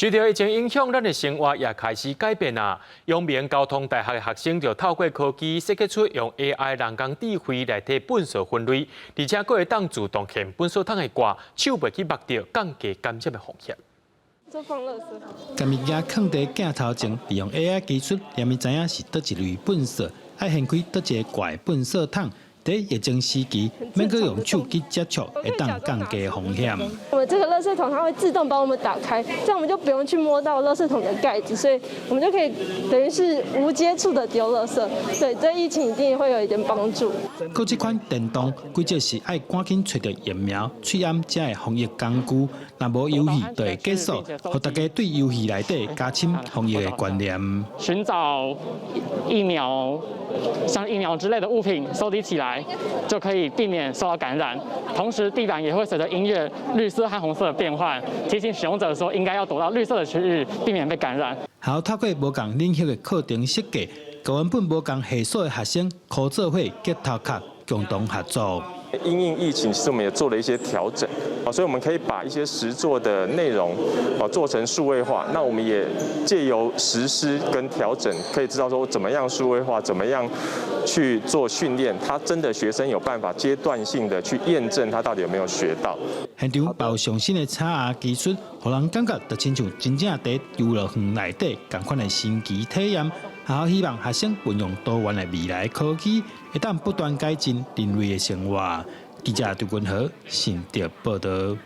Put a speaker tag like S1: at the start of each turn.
S1: 受著疫情影響，咱的生活也開始改變啦。陽明交通大學的學生就透過科技設計出用 AI 人工智慧來替糞埽分類，而且閣會當自動掀糞埽桶的蓋，手袂去摸著，降低感染的風險。
S2: 將物件囥佇鏡頭前，利用 AI 技術，連伊知影是佗一類糞埽，愛掀開佗一個蓋糞埽桶。佇疫情時期，免閣用手去接觸，會當降低風險。
S3: 我們這個垃圾桶它會自動幫我們打開，這樣我們就不用去摸到垃圾桶的蓋子，所以我們就可以等於是無接觸的丟垃圾。對，對疫情一定會有一點幫助。
S2: 閣這款電動，規則是愛趕緊揣著疫苗、喙罨才的防疫工具，若無遊戲就會結束，予大家對遊戲內底加深防疫的觀念。
S4: 尋找疫苗，像疫苗之類的物品收集起來，就可以避免受到感染。同時，地板也會隨着音樂綠色和紅色的變換，提醒使用者說應該要躲到綠色的區域，避免被感染。
S2: 學校透過無仝領域的課程設計，佮原本無仝系所的學生，可做伙結頭殼共同合作。
S5: 因應疫情，其實我們也做了一些調整，啊，所以我們可以把一些實作的內容，啊，做成數位化。那我們也借由實施跟調整，可以知道說怎麼樣數位化，怎麼樣去做訓練，他真的學生有辦法階段性的去驗證他到底有沒有學到。
S2: 現場包上新的 XR 技術，予人感覺就親像真正佇遊樂園內底仝款的新奇體驗。學校希望學生運用多元的未來科技，會當不斷改進人類的生活。記者張君和新竹報導。